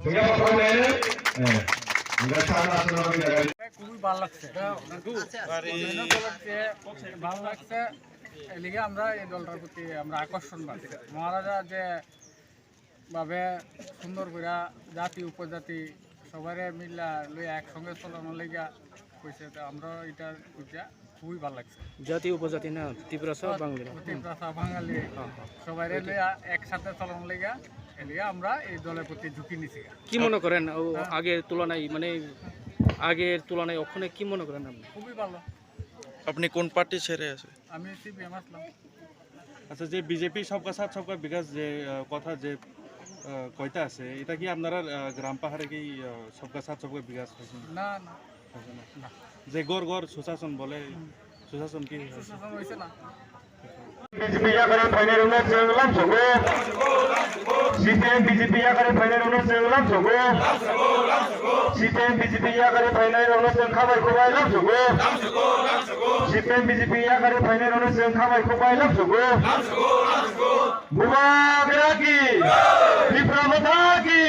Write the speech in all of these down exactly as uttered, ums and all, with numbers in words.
Sehingga Bapak Ibu ini, eh, enggak salah, salah, enggak ada. খুবই ভালো লাগছে। ভালো লাগছে। এর লিগে আমরা এই দলটার প্রতি আমরা আকর্ষণ বাড়ছে। মহারাজা যে ভাবে সুন্দর করে জাতি উপজাতি সবারে মিল্লা লইয়া একসঙ্গে চলানোর লেগা কইছে, তো আমরা এটা বুঝা খুবই ভালো লাগছে। জাতি উপজাতি না, তিপ্রাসা, বাঙালি। তিপ্রাসা, বাঙালি, হ্যাঁ, হ্যাঁ। সবাইরে লইয়া একসাথে চলানোর লেগা, এর লিগে আমরা এই দলের প্রতি ঝুঁকি নিছি। কি মনে করেন ও হ্যাঁ। আগের তুলনায়, মানে আগের তুলনায় ওখানে কি মনে করেন আপনি? খুবই ভালো। আপনি কোন পার্টি ছেড়ে আছে? আমি সিপিএম আসলাম। আচ্ছা, যে বিজেপি সবকা সাথ সবকা বিকাশ যে আহ, কথা যে আহ, কইতা আছে, এটা কি আপনারা আহ, গ্রাম পাহাড়ে কি আহ, সবকা সাথ সবকা বিকাশ হয়েছে না? না, না। হয়েছে না? না। যে ঘর ঘর সুশাসন বলে, হুম। সুশাসন কি হয়েছে? সুশাসন হয়েছে না। BJP yakari phainai rokno chwng lamsogo. CPM BJP yakari phainai rokno chwng lamsogo. CPM BJP yakari phainai rokno chwng khabai khwbai lamsogo. CPM BJP yakari phainai rokno chwng khabai khwbai lamsogo. Bubagra ki, Tipra Motha ki,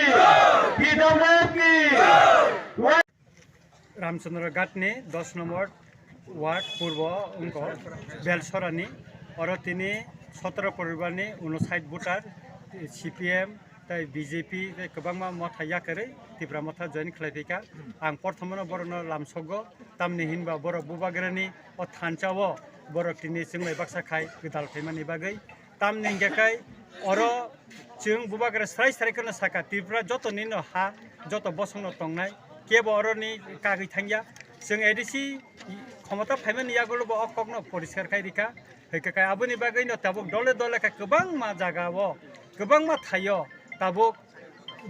Kidamrep ki. Ramchandra Ghat ni dos nombor ward purbo wngkha Belsora ni, oro tini sotoro poribar ni unosait voter, C P M tai B J P tai kwbangma motha yakarwi Tipra Motha join khlai phaikha. Ang porthomo no borok no lamsogo, tamni hinba borok Bubagra ni o thansa o borok tini chwnglai baksa khai gwdal phaimani bagwi. Tamni hingkhe kai oro chwng Bubagra srai srai kheno saka, Tripura joto nino ha, joto bosongno tongnai, kebo oroni kagwi thangya. Chwng A D C khomota phaimani yagulo bo o kokno poriskar khai rikha. Hwnkhe kai aboni bagwino tabuk dole dole khe kwbangma jaga o, kwbangma thaio tabuk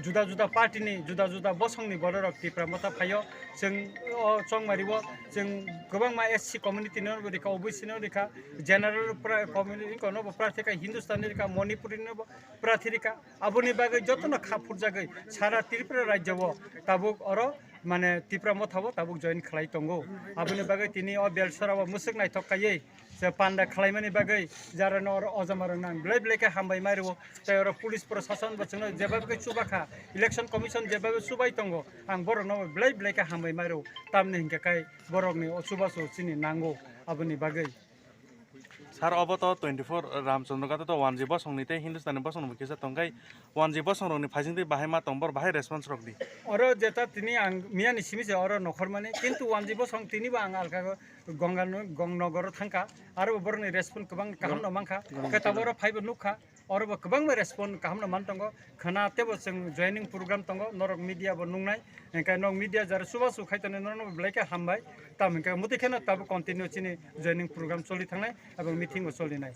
juda juda party ni, juda juda bosong ni borok rok Tipra Motha phaio. Chwng o Chongmari o chwng kwbangma S C community no rikha, O B C no rikha, general pra-, community no bo prathi rikha, Hindustani rikha, Manipuri no bo prathi rikha. Aboni bagwi joto no kha phurjagwi sara Tripura rajya o tabuk oro mane Tipra Motha o tabuk join khlai tongo. Aboni bagwi tini o Belsora o mwswk naithok kaiwi se panda khlaimani bagwi jara no oro ojama rok nang belai belai khe hambai mai rwo. Tai oro police prosason bo chwngno jeba khe chuba kha, election commission jeba chubai tongo, ang borok no belai belai khe hambai mai rwo, tamni hinkhe kai borok ni o chubachu chini nango aboni bagwi. Sir, obo to twenty four Ramchandra Ghat to one G bosong ni tei Hindustani bosong ni kisa tongkai, one G bosong rok ni phaising tei bahai ma tong bor bahai response rok di. Oro jeta tini ang miya ni simi se oro nokhor mani, kintu one G bosong tini bo ang alka Ganga no-, Gong Nogor o thangkha, aro bo borok ni response kwbang kaham no mankha, khe tabuk oro phaibo nukha. Oro bo kwbangma respond kaham no man tongo. Khwna teibo chwng joining program tongo, norok media bo nungnai. Hingkhe nok media jara chubachu khai tongnai, norokno bo belai khe hambai. Tamo hingkhe mutwi kheno tabuk continue chini joining program choli thangnai, abo meeting bo choli nai.